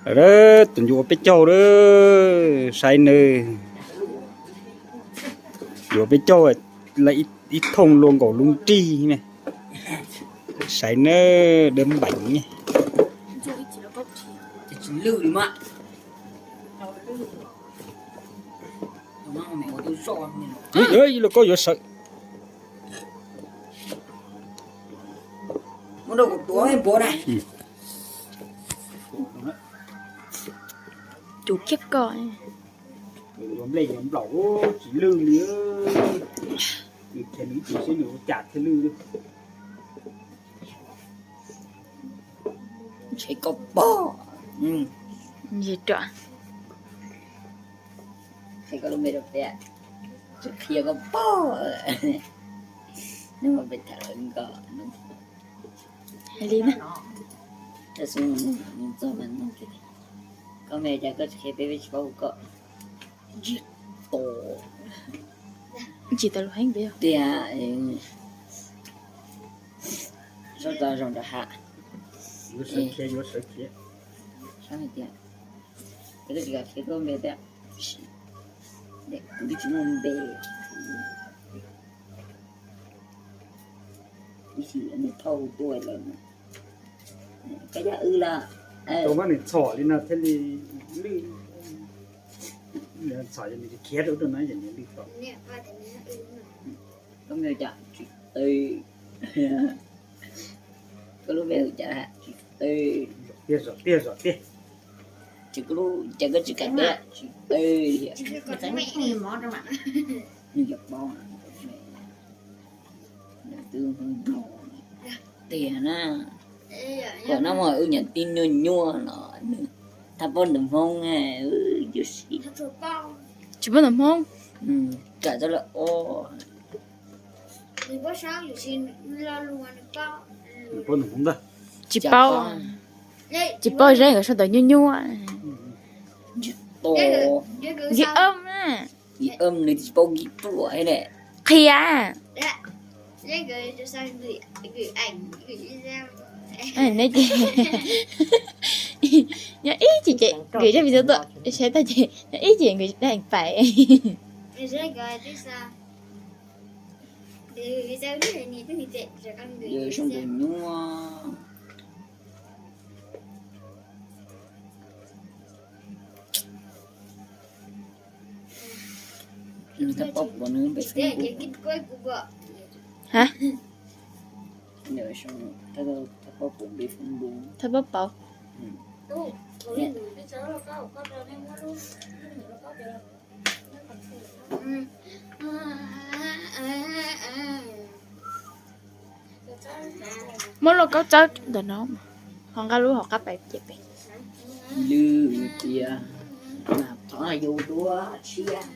Tus nyuam ua peb caug lawm, saib nawb. Nyuam ua peb caug, ib thooj luaj nkaus lub nrig ne. Saib nawb, dawb npeev ne. Ib los koj yuav sawv. Tus kiab koj. Yuav nplej yuav nplaum tsis lwj li. Nws khiav nws ib chim seb nws ua cas thiaj lwj. Ntshe koj pog. Ntshe koj lub npe rau peb, tsis qhia koj pog. Nws mas peb tham lawv nkoj. Hais li na. Tab sis nws txog mas nug tias, koj me cas koj tsis qhia peb, peb tsis paub koj. Tsis tau lus heev tiag. Sab tso zoo nrog ha. Yuav sawv khiav, yuav sawv khiav. Sab hais tias, koj tsis kam qhia koj npe tiag. Kuv twb tsis muaj npe. Ib sim nws thauj tuaj lawm. Koj yog wb los. Tau muab nws txhom li no thiaj li lwj. Txhom ces nws khiav rau rau no ces nws lwj tau. Koj me cas tsis qw. Koj lub npe hu cas? Tsis qw. Zom tiag, zom tiag, zom tiag. Ces koj lub, ces koj tsis kam teb, tsis qw li. Nws cov paub, nws twb tiag na. Kom nab muag wb niam tij nyuaj nyuaj no, nws thab paub ntawv Hmoob, wb yuav si. Tsis paub ntawv Hmoob. Kam txog lawm os. Tsis paub, tsis paub zeb nkawd sab tawm nyuaj nyuaj. Yim Om nws tsis paub kib pluam ne. Qhia. Nyob ib chim ces nkawd zaj video tuaj saib tag ces nyob ib chim nkawd daj eev pais. Yawg zoo nkauj nyuaj. Nws thab paub puas nws npe Facebook. Ha? Thab paub puas npe Facebook. Thab paub paub. Muab lauj kaub txawb ntawm no, ho nqa lub hauv qab pais ces pem. Lwm tias, thov yus dua tshiab.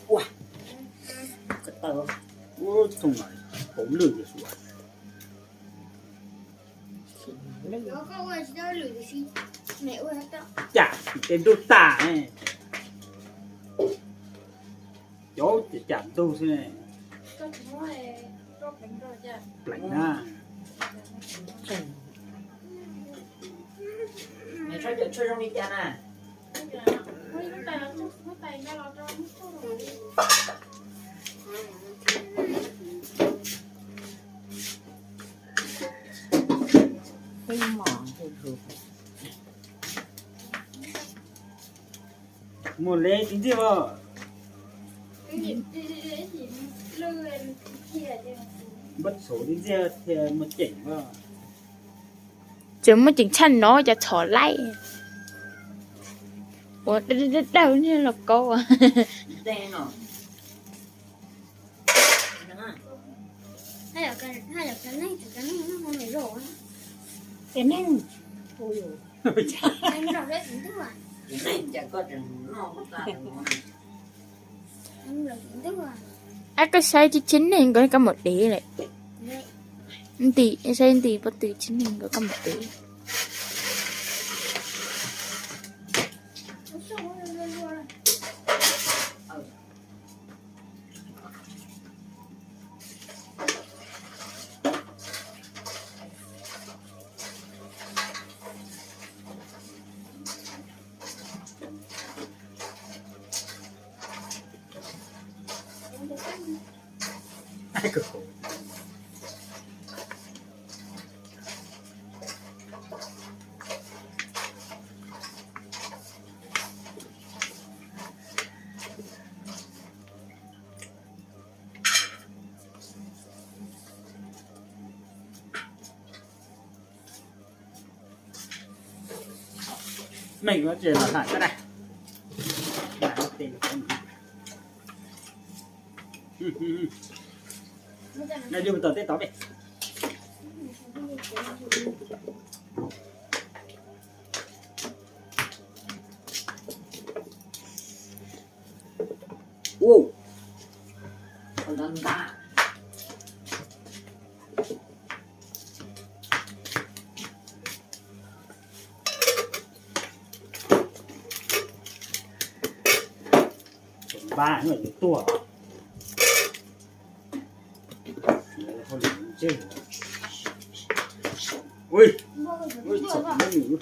Ua, ko taw, ub, thooj no hauv lwj tiag suav. Cas tej ntug tas ne. Cov ces cas ntug xwb ne. Pleev na. Muaj le tib ntxiag os. Npaj txhuv tib ntxiag thiaj muaj ceem os. Tseem muaj ceem tshaj no cas txhom laij. Ua dawb dawb niag lauj kaub. Ab, koj saib tsis tshib neeg nkawd kab mus dev lawm. Nti, saib nti pob tw tshib neeg nkawd kab mus dev. Meej ces los hais koj na. Nyob zoo tau teb tod peb. Ua, npab no yuav tuag. Ui, ui, txom me nyuam.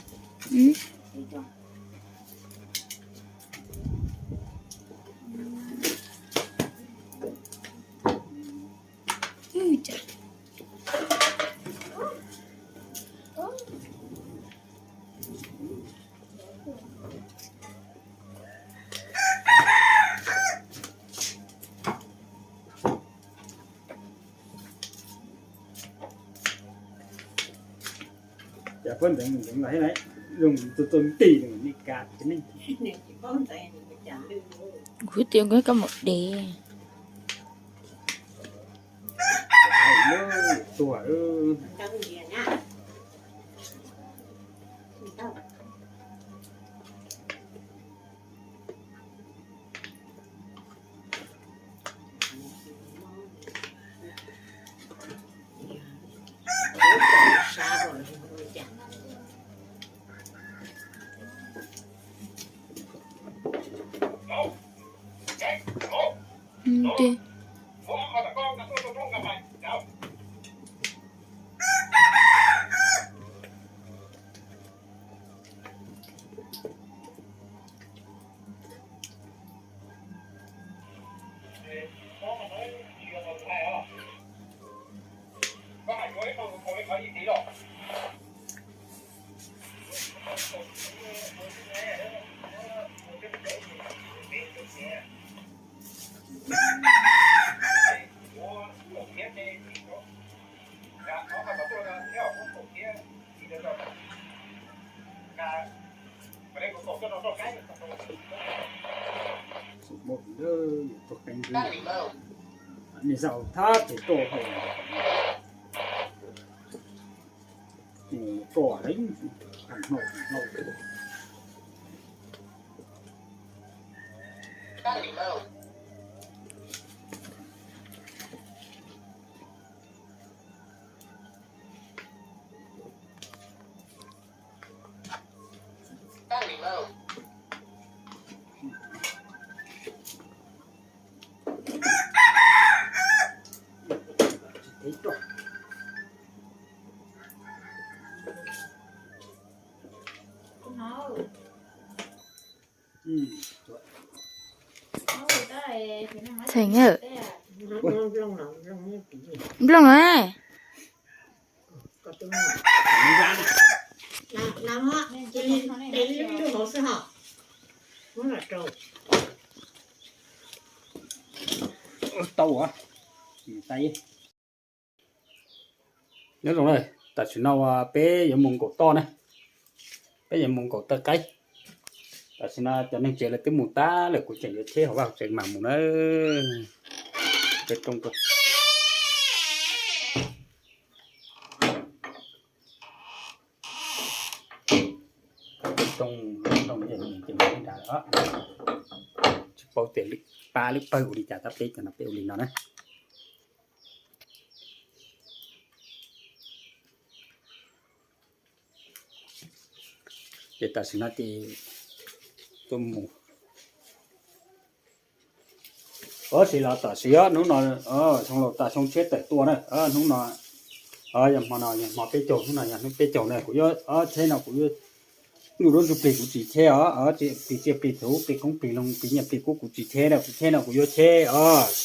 Cov pob ntxeev ntxeev los thiab na, zoo tus tus nti li Meskas cov neeg. Kuv tias koj mus dev. Tuag. Tus qeeb, niag zaum thab tes tuaj hau, tus tuaj leej hlau hlau. Txheem na. Nplooj na. Tau. Nyob zoo na, tam sim no peb yuav mus nkaum toj na, peb yuav mus nkaum toj qaib. Tam sim no cov neeg tsev lawv twb mus tag lawm, kuv tseem yuav cheb hauv vaj hauv tsev mas mus na. Peb rooj rau. Rooj, rooj ces mus nram lawm. Tsis paub tias lwm pab lwm pawg ua li cas tab peb cov no peb ua li no na. Ces tam sim no ces tuaj mus. Tab sis los tam sim hnub no, xyoo laus tas xyoo tshiab tawm tuaj na, hnub no yog hmo no yog hmo peb caug, hnub no yog hnub peb caug na, kuv yuav cheb no kuv yuav ntuj lub ntsuj plig kuv tsis cheb os, plig tsiaj plig txhu plig koob plig loo plig nyiaj plig kub kuv tsis cheb na, kuv cheb no kuv yuav cheb os.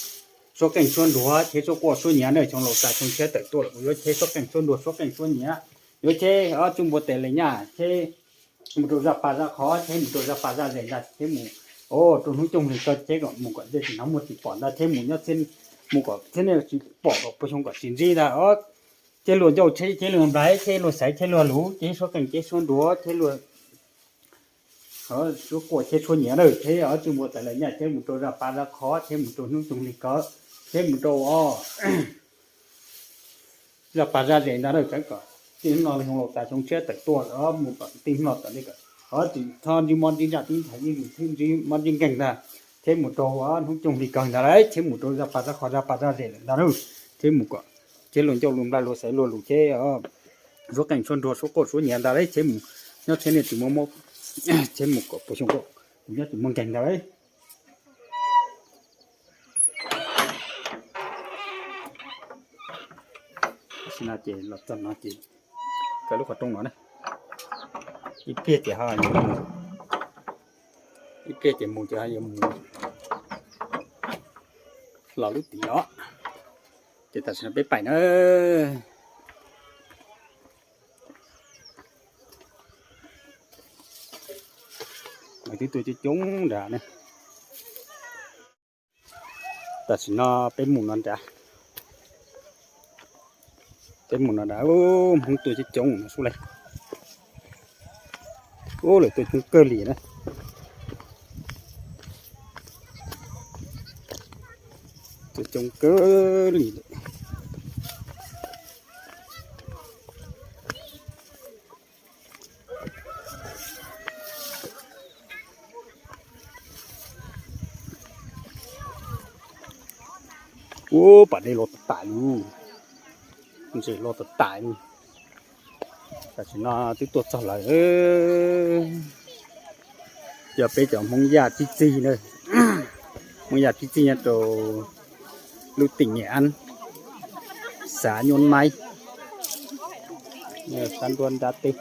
Suab qeej suab nruas, cheb suab quaj suab nyiav na, xyoo laus tas xyoo tshiab tawm tuaj lawm kuv yuav cheb suab qeej suab nruas, suab qeej suab nyiav. Yuav cheb ob tsuj npua tes li nyaj, cheb mus rau zaj pas zaj qhov, cheb mus rau zaj pas zaj zes ntag, cheb mus, o, rau hnub cooj hli ko cheb kom mus kom tej sim no muaj tsis pom ntag, cheb mus nyob, mus kom thiab nej tsis pom kom puas xyoo kom tsis ntsib ntag. Cheb luag ncauj tsheb, cheb luag nplaig, cheb luag xaiv, cheb luag luv, cheb suab qeej cheb suab nruas, cheb luag suab quaj cheb suab nyiav na, cheb ob tsuj npua tes li nyaj, cheb mus rau zaj pas zaj qhov, cheb mus rau hnub cooj hli ko, cheb mus rau o zaj pas zaj zes ntag na, tseev kom tij no xyoo laus tas xyoo tshiab tawm tuaj mus kom tij no tom li kom ho tsis txhob ntsib mob ntsib ntsaj tib nthav, ntsib mob ntsib nkeeg ntag, cheb mus rau hnub cooj hli kawg ntag lauj, cheb mus rau zaj pas zaj qhov zaj pas zaj zes lawm ntag na, cheb mus kom cheb luag ncauj luag nplaig luag xaiv luag luv cheb suab qeej suab nruas suab quaj suab nyiav ntag lauj, cheb mus nyob tsheb nej tsis muaj mob, cheb mus kom puas xyoo ko nyob tsis muaj nkeeg ntag lauj. Tam sim no ces los txog no ces kaw lub qhov rooj no na, ib pliag ces ho yuav mus, ib pliag ces mus ces ho yuav mus los lub tim no, ces tam sim no peb pais na. Lawv twb tuaj coob coob nrad ne. Tam sim no peb mus no nrad, peb mus no nrad, Hmoob tuaj coob coob no sub le. Ub, lawv tuaj coob kawg li na. Tuaj coob kawg li lawm. Ub, pas dej los tas tas li, ntses los tas tas li. Tam sim no twb tuaj txog lawm. Yog peb cov Hmoob Yaj tib txig na, Hmoob Yaj tib txig nyob rau lub tim Nyab Laj, xav Nyuab Maib, sab nruab nrab teb.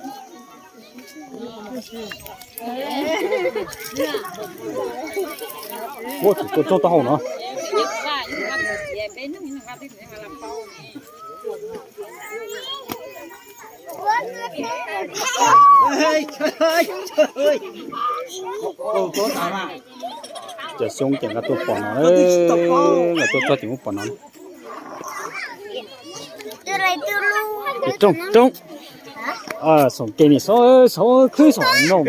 Ua tsis tuaj txog taub hau no. Cov xyoob ces nkawd tuaj pom no, nkawd tuaj txog ces muab pom no. Rooj, rooj, xoom ke ni, xoom khwb xoom no.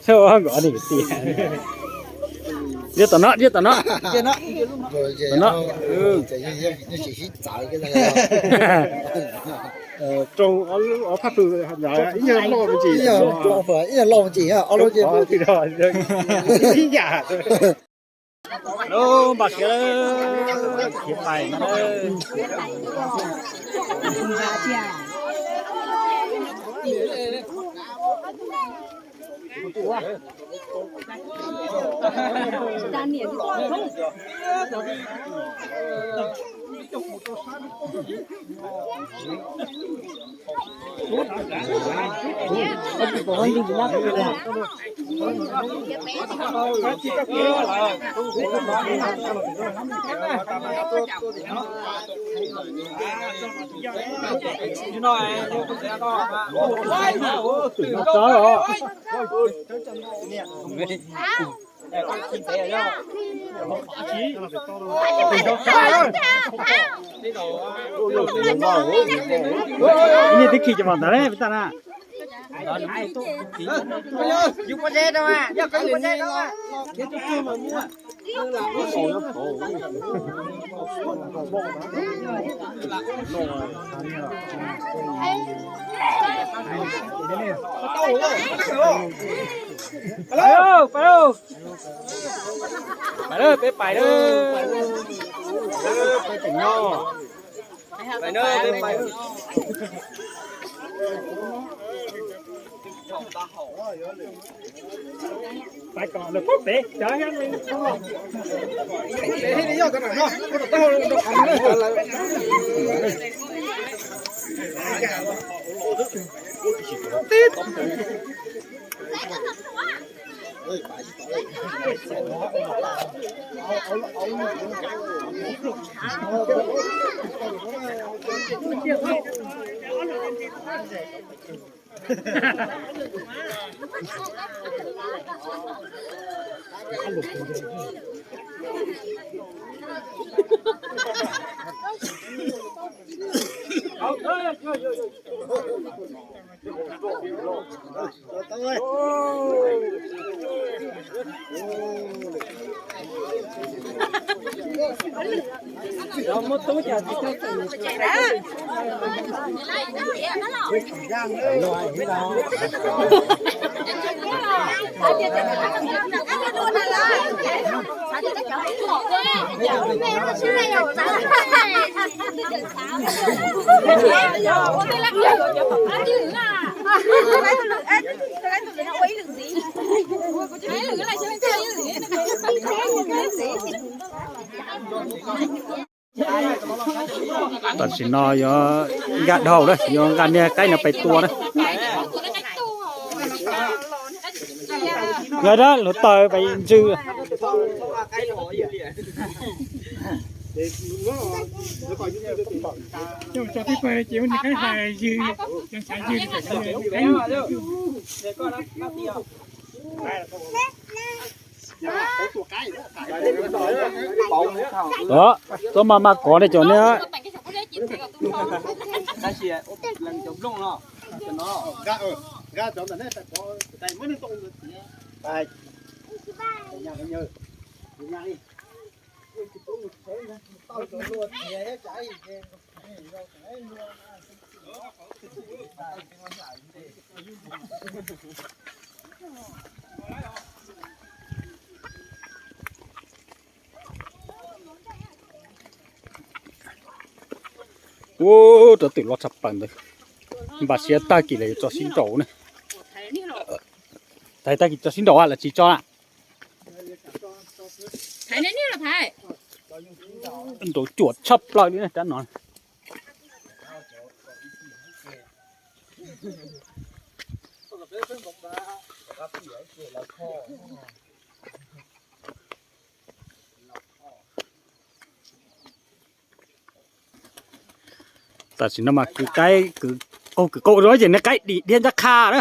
Nkawd ua ni kwv tij. Liab tom no, liab tom no. Tom no. Rau ob phab pw, ib nyuag loj me ntsis, ib nyuag loj me ntsis, ib yam. Lub npaj siav lawm, khiav pais no. Ib niag twb khi cov mos ntawd peb tag na. Pais lawm, peb pais lawm. Peb pais nyob. Pais lawm, peb pais lawm. Tam sim no yuav nqa dhau na, yuav nqa niag qaib no pais tua na. Nqa dab luag taws pais ntsw. Txhob mas mas kov ne cov ne. Ua rov twm loj tshaj plaws ntawd. Npaj siab tag kis lawm yuav tso sib nraus na. Thaiv tag kis tso sib nraus lawm tsis tso na. Nraus cuam tshaj plaws li na rab no. Tam sim no mas kwv qaib, kwv qau rau ces nws qaib dim dhia ncaj qha na.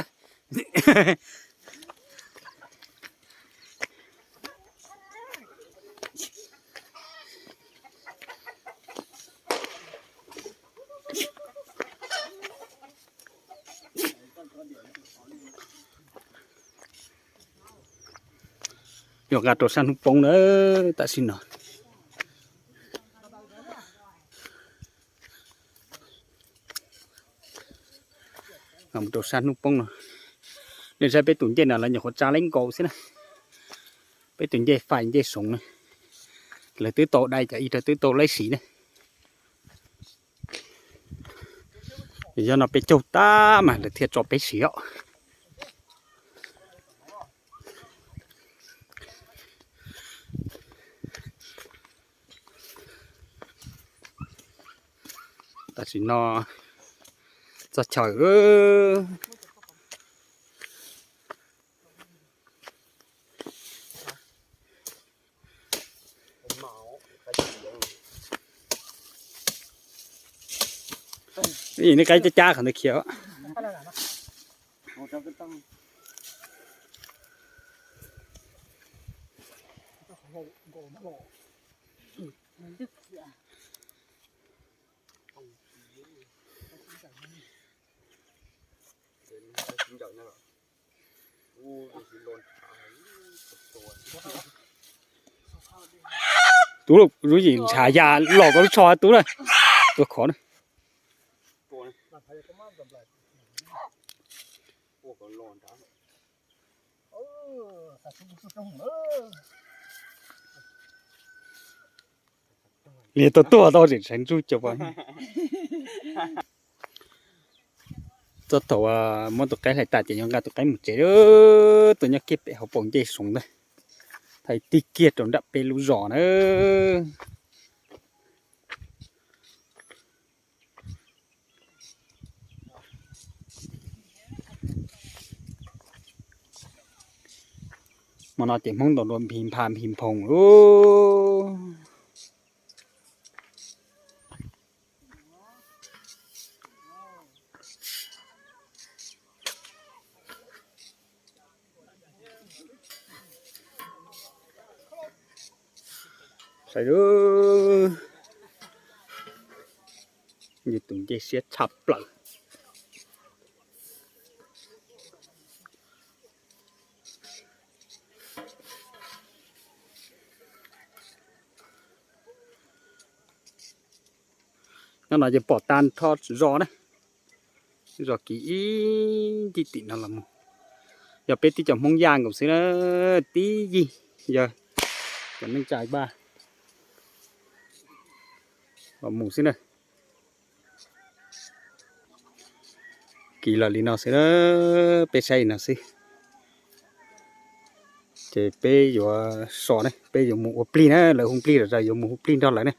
Yuav nqa rau sab hnub poob na, tam sim no. Nqa mus rau sab hnub poob no. Nej saib peb tus ncej no lawv nyuam qhuav tsa laib nkaus xwb na. Peb tus ncej fais ncej soov na. Lawv twb tau dai cov ib rau twb tau laib siv na. Yog no peb caug tag mas lawv thiaj tso peb siv os. Tam sim no txog chaw. Nej qaib cab cab qhov ntawd khiav. Tub, lub yim ntshav ya los koj lub tsho tub na. Tua khov na. Liam tau tuag tau tseem tseev ntsuj cov. Txog thaum muab tus qaib hlais tas ces yuav nqa tus qaib mus tsev, tuaj nyob kiag pem hauv paus ncej soov ntag, thaij tig kiag rau nram peb lub zos na. Hmo no ces Hmoob ntau dua nphis npha nphis nphoos lub. Saib, yog tus ncej siab tshaj plaws. Nyob no ces pom tag nrho zos na, zos kiv ib ncig tim no los mus. Yog peb tib co Hmoob Yaj nkaus xwb na, tib yig yawg cov neej tsa vaj los mus xwb na. Kiv los li no xwb na, peb saib li no xwb. Ces peb yuav so ne, peb yuav mus ua plig na, lawv hu plig lawm, yuav mus hu plig nrog lawv ne.